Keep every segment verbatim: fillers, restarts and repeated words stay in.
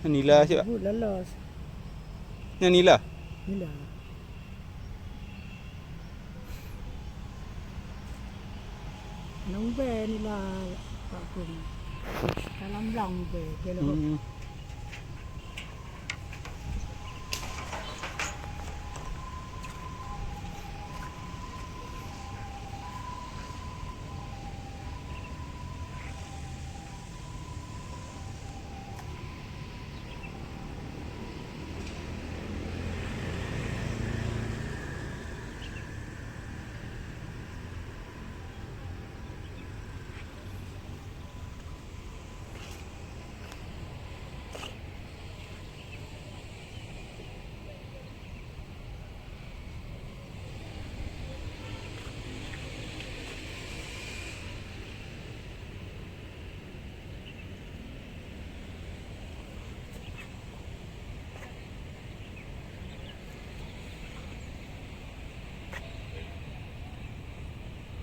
Nila siapa? Ibu lalas. Nyan nila? Nila. Nang be nila Pak Gung. Dalam blang be, ke leuhot. Hmm.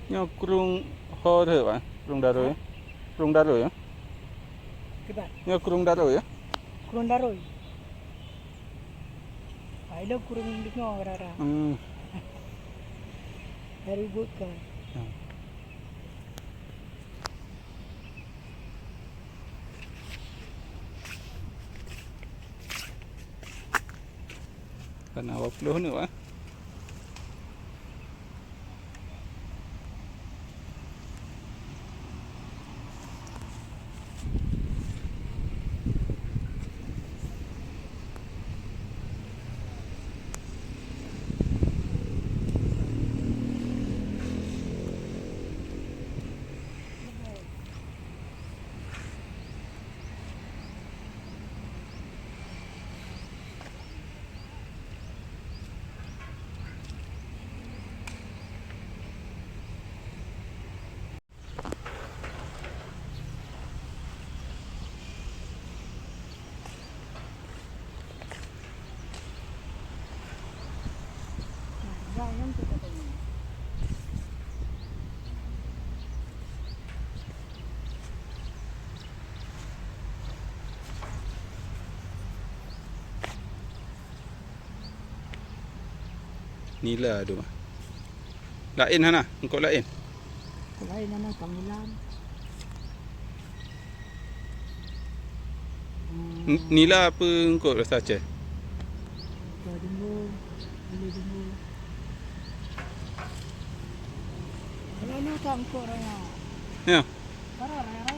Nyoe krueng ho teuh, Pak? Krueng Daroi? Hah? Krueng Daroi, ya? Kiban? Nyoe krueng Daroi, ya? Krueng Daroi. Ai lôn krueng deungoe rara. Hmm. Dari buka. Hmm. Kana dua puluh ni, Pak. Nila tu mah. Laén hana, eungkôt laén. Eungkôt laén hana, panggilan. N-, nila peue eungkôt rasa Aceh? Rasa jumbo, bulu jumbo. Kalau lu tak eungkôt raya. Ya. Para raya.